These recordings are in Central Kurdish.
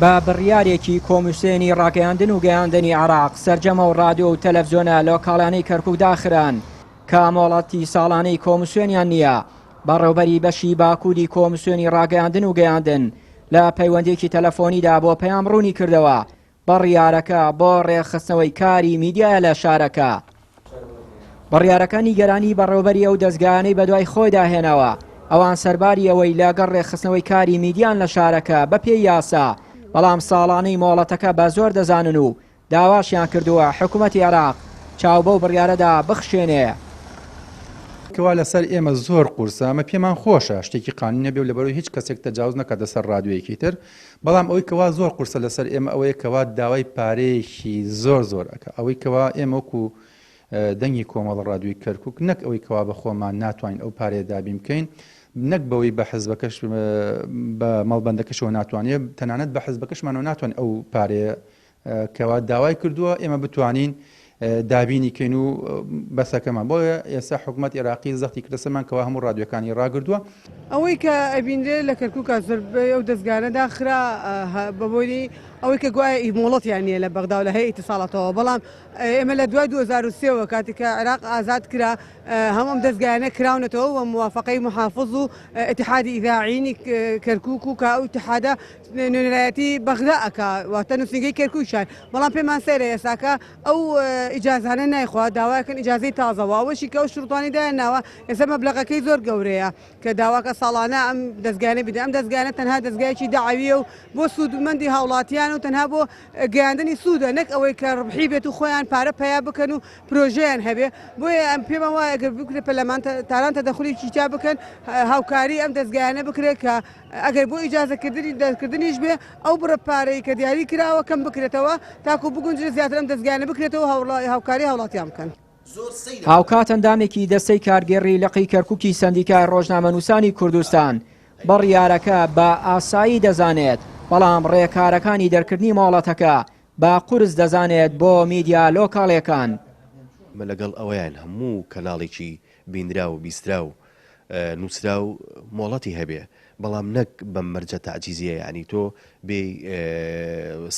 بە بڕیارێکی کۆمیسیۆنی ڕاگەیاندن و گەیاندنی عێراق سەرجەم ئەو ڕادیۆ و تەلەفزیۆنە لۆکاڵیانەی کەرکوک داخران کە مۆڵەتی ساڵانەی کۆمیسیۆنیان نییە. بەڕێوبەری بەشی باکووری کۆمیسیۆنی ڕاگەیاندن و گەیاندن لە پەیوەندییەکی تەلەفۆنیدا بۆ پەیام ڕوونی کردەوە بڕیارەکە بۆ ڕێکخستنەوەی کاری میدیایە لە شارەکە. بڕیارەکە نیگەرانی بەڕێوبەری ئەو دەزگایانەی بەدوای خۆیدا هێناوە، ئەوان سەرباری ئەوەی لەگەڵ ڕێکخستنەوەی کاری میدیان لە شارەکە بەپێی یاسا، بەڵام ساڵانەی مۆڵەتەکە بە زۆر دەزانن و داواشیان کردووە حکومەتی عێراق چاو بەو بڕیارەدا بخشێنێ. کوا لەسەر ئێمە زۆر قورسە، ئەمە پێمان خۆشە شتێکی قانونی نەبێ و لەبەرئەوەی هیچ کەسێک تەجاوز نەکاتە سەر ڕادیۆیەکی تر، بەڵام ئەوەی کەوا زۆر قورسە لەسەر ئێمە ئەوەیە کەوا داوای پارەیەکی زۆر زۆر ئەکا ئەوەی کەوا ئێمە وەکو دەنگی کۆمەڵە ڕادیۆی کەرکوک نەک ئەوەی کەوا بە خۆمان ناتوانین ئەو پارەیە دابین بکەین نەک بەوەی بە حزبەکەش بە مەڵبەندەکەشەوە ناتوانێت تەنانەت بە حزبەکەشمانەوە ناتوانین ئەو پارەیە کەوا داوای کردووە ئێمە بتوانین دابینی کەین و بەسەکەمان بۆیە ئێستا حکومەت عێراقی زەختی کردە سەرمان کەوا هەموو ڕادیۆکانی ڕاگردووە. ئەوەی کە ئەبینرێ لە کەرکوکا زۆربەی ئەو دەزگانە داخرا بەبۆنەی ئەوەی کە گوایە ئی مۆڵەتیان نییە لە بەغدا و لە هەیئەی ئیتیساڵاتەوە بەڵام ئێمە لە دوای 2003 وە کاتێک کە عێراق ئازاد کرا هەموو ئەم دەزگایانە کراونەتەوە و موافقەی محافظ و ئیتیحادی ئیذاعیینی کەرکوک و کە ئەو ئیتیحادە نوێنەرایەتی بەغدا ئەکا واتە نووسینگەی کەرکوکیان بەڵام پێمان سەیرە ئێستاکە ئەو ئیجازانە نایخوا داواکەن ئیجازەی تازە و ئەوەشی کە ئەو شروتانی دایان ناوە ئێستا مەبلەغەکەی زۆر گەورەیە کە داواکە ساڵانە ئەم دەزگایانە بدەن ئەم دەزگایانە تەنها دەزگایەکی دەعەویە و بۆ سوودمەندی هاوڵاتیان و تەنها بۆ گەیاندنی سوودە نەک ئەوەی کە ڕبحی بێت و خۆیان پارە پەیا بکەن و پرۆژەیان هەبێ بۆیە ئەم پێمان وایە گەر بکرێت پەرلەمان تاران تەدەخولێکی تیا بکەن هاوکاری ئەم دەزگایانە بکرێت کە ئەگەر بۆ ئیجازەکردنی دەرکردنیش بێ ئەو بڕە پارەی کە دیاری کراوە کەم بکرێتەوە تاکو بگونجرێت زیاتر ئەم دەزگایانە بکرێتەوە هاوکاری هاوڵاتیان بکەن. هاوکات ئەندامێکی دەستەی کارگێڕی لقی کەرکوکی سەندیکای ڕۆژنامەنووسانی کوردستان بڕیارەکە بە ئاسایی دەزانێت، بەڵام ڕێکارەکانی دەرکردنی مۆڵەتەکە بە قورس دەزانێت بۆ میدیا لۆکاڵیەکان. ئێمە لەگەڵ ئەوەیان هەموو کەناڵێکی بینراو و بیستراو نووسراو مۆڵەتی هەبێ بەڵام نەک بەم مەرجە تەعجیزیە یانی تۆ بێی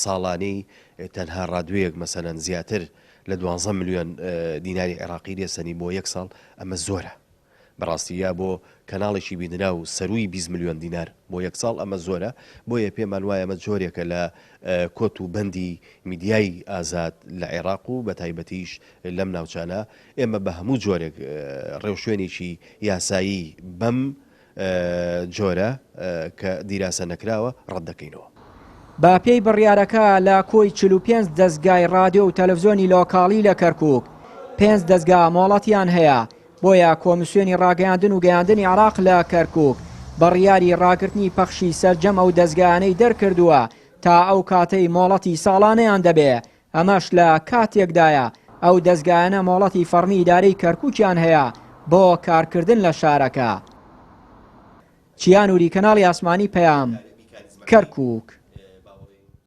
ساڵانەی تەنها ڕادوێیەک مەسەلەن زیاتر لە دوانزە ملیۆن دیناری عێراقی لێ سەنی بۆ یەک ساڵ ئەمە زۆرە بەڕاستی یا بۆ کەناڵێکی بینراو سەرووی 20 ملیۆن دینار بۆ یەک ساڵ ئەمە زۆرە بۆیە پێمان وایە ئەمە جۆرێکە لە کۆت و بەندی میدیای ئازاد لە عێراق و بە تایبەتیش لەم ناوچانە ئێمە بە هەموو جۆرێک ڕێوشوێنێکی یاسایی بەم جۆرە کە دیراسە نەکراوە ڕەت دەکەینەوە. بە پێی بڕیارەکە لە کۆی 45 دەزگای ڕادیۆ و تەلەفزیۆنی لۆکاڵی لە کەرکوک، پێنج دەزگا مۆڵەتیان هەیە، بۆیە کۆمیسیۆنی ڕاگەیاندن و گەیاندنی عێراق لە کەرکوک بڕیاری ڕاگرتنی پەخشی سەرجەم ئەو دەزگایانەی دەرکردووە تا ئەو کاتەی مۆڵەتی ساڵانەیان دەبێ ئەمەش لە کاتێکدایە ئەو دەزگایانە مۆڵەتی فەڕمی ئیدارەی کەرکوکیان هەیە بۆ کارکردن لە شارەکە. چیا نوری کەناڵی ئاسمانی پەیام، کەرکوک.